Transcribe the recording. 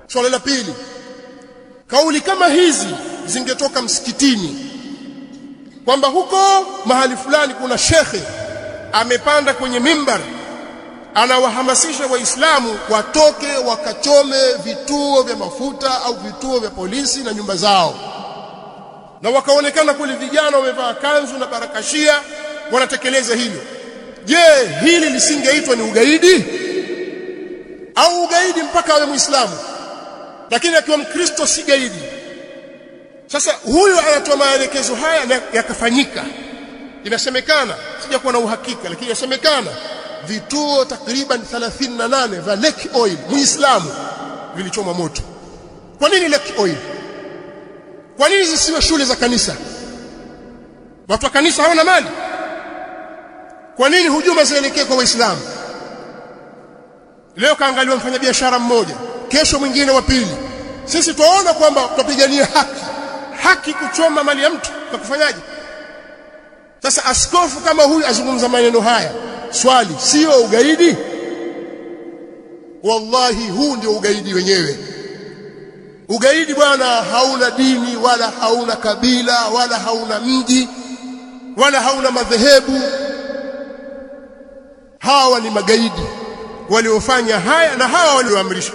Swala la pili, kauli kama hizi zingetoka msikitini kwamba huko mahali fulani kuna shekhe amepanda kwenye mimbar anawahamasisha Waislamu watoke wakachome vituo vya mafuta au vituo vya polisi na nyumba zao, na wakaonekana kweli vijana wamevaa kanzu na barakashia wanatekeleza hilo. Je, hili lisingeitwa ni ugaidi? Au ugaidi mpaka awe Muislamu? Lakini akiwa Mkristo si gaidi. Sasa huyu anatoa maelekezo haya na yakafanyika. Inasemekana, sijakuwa na uhakika, lakini inasemekana vituo takriban 38 vya Lake Oil Muislamu vilichomwa moto. Kwa nini Lake Oil? Kwa nini zisiwe shule za kanisa? Watu wa kanisa hawana mali? Kwa nini hujuma zielekee kwa Waislamu? Leo kaangaliwa mfanyabiashara mmoja, kesho mwingine wa pili. Sisi twaona kwamba twapigania haki, haki kuchoma mali ya mtu kwa kufanyaje? Sasa askofu kama huyu azungumza maneno haya, swali, sio ugaidi? Wallahi, huu ndio ugaidi wenyewe. Ugaidi bwana, hauna dini wala hauna kabila wala hauna mji wala hauna madhehebu. Hawa ni magaidi waliofanya haya na hawa walioamrisha.